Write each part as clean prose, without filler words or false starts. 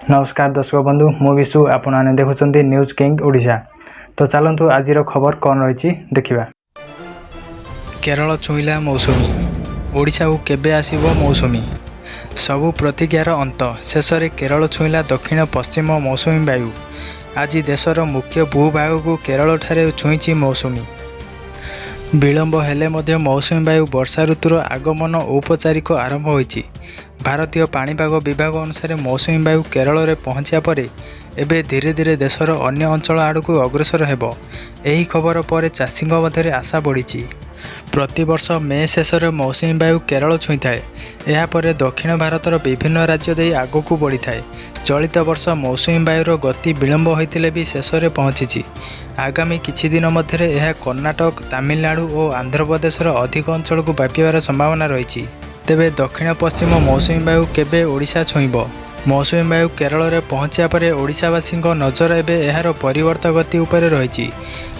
ନମସ୍କାର ଦର୍ଶକ ବନ୍ଧୁ, ମୁଁ ବିଶୁ, ଆପଣମାନେ ଦେଖୁଛନ୍ତି ନ୍ୟୁଜ୍ କିଙ୍ଗ ଓଡ଼ିଶା। ତ ଚାଲନ୍ତୁ, ଆଜିର ଖବର କ'ଣ ରହିଛି ଦେଖିବା। କେରଳ ଛୁଇଁଲା ମୌସୁମୀ, ଓଡ଼ିଶାକୁ କେବେ ଆସିବ ମୌସୁମୀ? ସବୁ ପ୍ରତୀକ୍ଷାର ଅନ୍ତ। ଶେଷରେ କେରଳ ଛୁଇଁଲା ଦକ୍ଷିଣ ପଶ୍ଚିମ ମୌସୁମୀ ବାୟୁ। ଆଜି ଦେଶର ମୁଖ୍ୟ ଭୂଭାଗକୁ କେରଳଠାରେ ଛୁଇଁଛି ମୌସୁମୀ। ବିଳମ୍ବ ହେଲେ ମଧ୍ୟ ମୌସୁମୀ ବାୟୁ ବର୍ଷା ଋତୁର ଆଗମନ ଔପଚାରିକ ଆରମ୍ଭ ହୋଇଛି। ଭାରତୀୟ ପାଣିପାଗ ବିଭାଗ ଅନୁସାରେ, ମୌସୁମୀ ବାୟୁ କେରଳରେ ପହଞ୍ଚିବା ପରେ ଏବେ ଧୀରେ ଧୀରେ ଦେଶର ଅନ୍ୟ ଅଞ୍ଚଳ ଆଡ଼କୁ ଅଗ୍ରସର ହେବ। ଏହି ଖବର ପରେ ଚାଷୀଙ୍କ ମଧ୍ୟରେ ଆଶା ବଢ଼ିଛି। ପ୍ରତିବର୍ଷ ମେ ଶେଷରେ ମୌସୁମୀ ବାୟୁ କେରଳ ଛୁଇଁଥାଏ। ଏହାପରେ ଦକ୍ଷିଣ ଭାରତର ବିଭିନ୍ନ ରାଜ୍ୟ ଦେଇ ଆଗକୁ ବଢ଼ିଥାଏ। ଚଳିତ ବର୍ଷ ମୌସୁମୀ ବାୟୁର ଗତି ବିଳମ୍ବ ହୋଇଥିଲେ ବି ଶେଷରେ ପହଞ୍ଚିଛି। ଆଗାମୀ କିଛି ଦିନ ମଧ୍ୟରେ ଏହା କର୍ଣ୍ଣାଟକ, ତାମିଲନାଡୁ ଓ ଆନ୍ଧ୍ରପ୍ରଦେଶର ଅଧିକ ଅଞ୍ଚଳକୁ ବ୍ୟାପିବାର ସମ୍ଭାବନା ରହିଛି। ତେବେ ଦକ୍ଷିଣ ପଶ୍ଚିମ ମୌସୁମୀ ବାୟୁ କେବେ ଓଡ଼ିଶା ଛୁଇଁବ? ମୌସୁମୀ ବାୟୁ କେରଳରେ ପହଞ୍ଚିବା ପରେ ଓଡ଼ିଶାବାସୀଙ୍କ ନଜର ଏବେ ଏହାର ପରିବର୍ତ୍ତ ଗତି ଉପରେ ରହିଛି।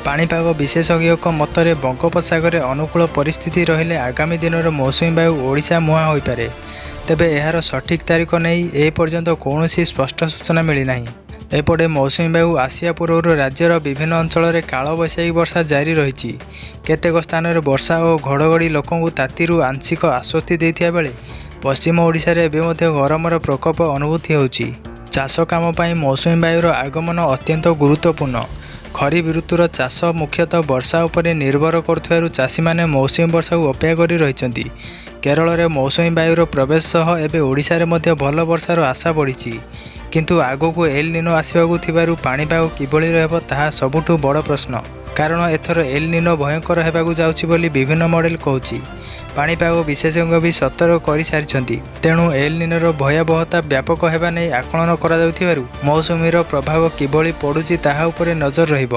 ପାଣିପାଗ ବିଶେଷଜ୍ଞଙ୍କ ମତରେ, ବଙ୍ଗୋପସାଗରରେ ଅନୁକୂଳ ପରିସ୍ଥିତି ରହିଲେ ଆଗାମୀ ଦିନରେ ମୌସୁମୀ ବାୟୁ ଓଡ଼ିଶା ମୁହାଁ ହୋଇପାରେ। ତେବେ ଏହାର ସଠିକ୍ ତାରିଖ ନେଇ ଏପର୍ଯ୍ୟନ୍ତ କୌଣସି ସ୍ପଷ୍ଟ ସୂଚନା ମିଳିନାହିଁ। ଏପଟେ ମୌସୁମୀ ବାୟୁ ଆସିବା ପୂର୍ବରୁ ରାଜ୍ୟର ବିଭିନ୍ନ ଅଞ୍ଚଳରେ କାଳବୈଶାଖୀ ବର୍ଷା ଜାରି ରହିଛି। କେତେକ ସ୍ଥାନରେ ବର୍ଷା ଓ ଘଡ଼ଘଡ଼ି ଲୋକଙ୍କୁ ତାତିରୁ ଆଂଶିକ ଆଶ୍ୱସ୍ତି ଦେଇଥିବା ବେଳେ ପଶ୍ଚିମ ଓଡ଼ିଶାରେ ଏବେ ମଧ୍ୟ ଗରମର ପ୍ରକୋପ ଅନୁଭୂତ ହେଉଛି। ଚାଷ କାମ ପାଇଁ ମୌସୁମୀ ବାୟୁର ଆଗମନ ଅତ୍ୟନ୍ତ ଗୁରୁତ୍ୱପୂର୍ଣ୍ଣ। ଖରିଫ ଋତୁର ଚାଷ ମୁଖ୍ୟତଃ ବର୍ଷା ଉପରେ ନିର୍ଭର କରୁଥିବାରୁ ଚାଷୀମାନେ ମୌସୁମୀ ବର୍ଷାକୁ ଅପେକ୍ଷା କରି ରହିଛନ୍ତି। କେରଳରେ ମୌସୁମୀ ବାୟୁର ପ୍ରବେଶ ସହ ଏବେ ଓଡ଼ିଶାରେ ମଧ୍ୟ ଭଲ ବର୍ଷାର ଆଶା ବଢ଼ିଛି। କିନ୍ତୁ ଆଗକୁ ଏଲ୍ ନିନୋ ଆସିବାକୁ ଥିବାରୁ ପାଣିପାଗ କିଭଳି ରହିବ, ତାହା ସବୁଠୁ ବଡ଼ ପ୍ରଶ୍ନ। କାରଣ ଏଥର ଏଲ୍ ନିନୋ ଭୟଙ୍କର ହେବାକୁ ଯାଉଛି ବୋଲି ବିଭିନ୍ନ ମଡେଲ କହୁଛି। ପାଣିପାଗ ବିଶେଷଜ୍ଞ ବି ସତର୍କ କରିସାରିଛନ୍ତି। ତେଣୁ ଏଲ୍ ନିନୋର ଭୟାବହତା ବ୍ୟାପକ ହେବା ନେଇ ଆକଳନ କରାଯାଉଥିବାରୁ ମୌସୁମୀର ପ୍ରଭାବ କିଭଳି ପଡ଼ୁଛି, ତାହା ଉପରେ ନଜର ରହିବ।